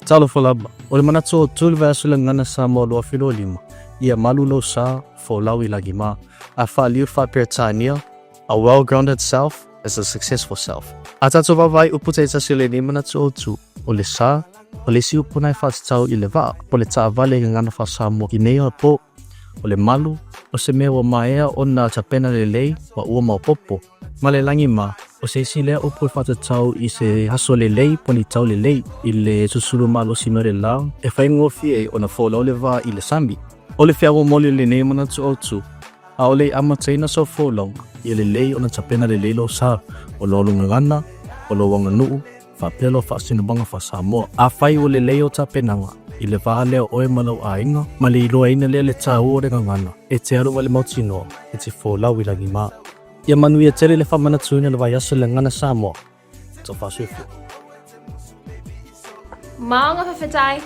Talofa lava, o le manatu autu i le vaiaso i le Gagana Samoa 2025, ia malu lou sa, folau i lagima. A faaliu le faa-Peretania, A well-grounded self is a successful self. A tatou vaavaai upu taitasi o lenei manatu autu, o le sa, o le isi upu na e faatatau i le vaa, po o le taavale i gagana faa-Samoa i nei aso, o le malu, o se mea ua maea ona tapena lelei ma ua maopoopo. Ma le lagi ma, o se isi lea upu e faatatau i se aso lelei po o ni tau lelei i le susulu malosi mai o le la e faigofie ai ona folau le va i le sami. O le feau momoli o lenei manatu autu, ʻaʻole i amataina sau folauga, ia lelei ona tapena lelei lou sa, o lou gagana, o lou aganuu, faapea lou faasinomaga faa-Samoa. Afai ua lelei ou tapenaga, i le va lea o oe ma lou aiga, ma le iloaina lea le taua o le gagana, e te alu ma le mautinoa, e te folau i lagima. Ia manuia tele le faamanatuina o le vaiaso i le Gagana Samoa. Tofa soifua. Maunga fafetai.